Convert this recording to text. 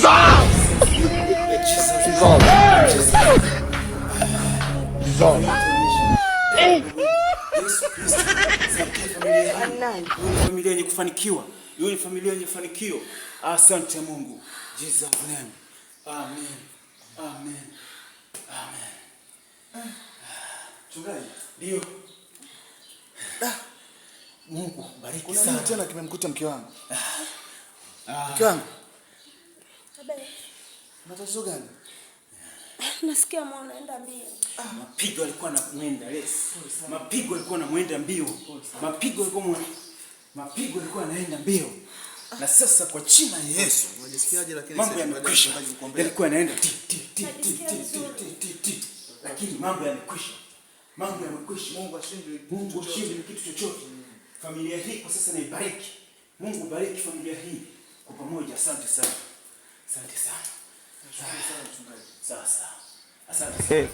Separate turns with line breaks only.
Jesus. Jesus. Yesu Kristo. Familia yenye kufanikiwa. Hiyo ni familia yenye mafanikio. Asante Mungu. Jesus name. Amen. Amen. Amen. Mchungaji, ndio. Mungu bariki
Kuna
sana.
nini tena kimemkuta mke wangu? Mke wangu, una tatizo gani?
Nasikia moyo unaenda mbio.
Mapigo alikuwa anamwenda yes. Mapigo alikuwa anamwenda mbio. Mapigo alikuwa mapigo alikuwa anaenda mbio. Na sasa kwa jina la Yesu
Unajisikiaje lakini
mambo
sasa baada ya
yamekwisha.
mchungaji kukuombea?
Yalikuwa yanaenda ti ti ti ti
Najisikia
ti ti
vizuri.
ti ti ti. Lakini mambo yamekwisha. Mambo yamekwisha.
Mungu ashindwe
Mungu ashinde kitu chochote. Familia hii kwa sasa naibariki. Mungu bariki familia hii kwa pamoja. Asante sana. Asante sana.
Nashukuru sana mchungaji.
Sawa sawa. Asante sana.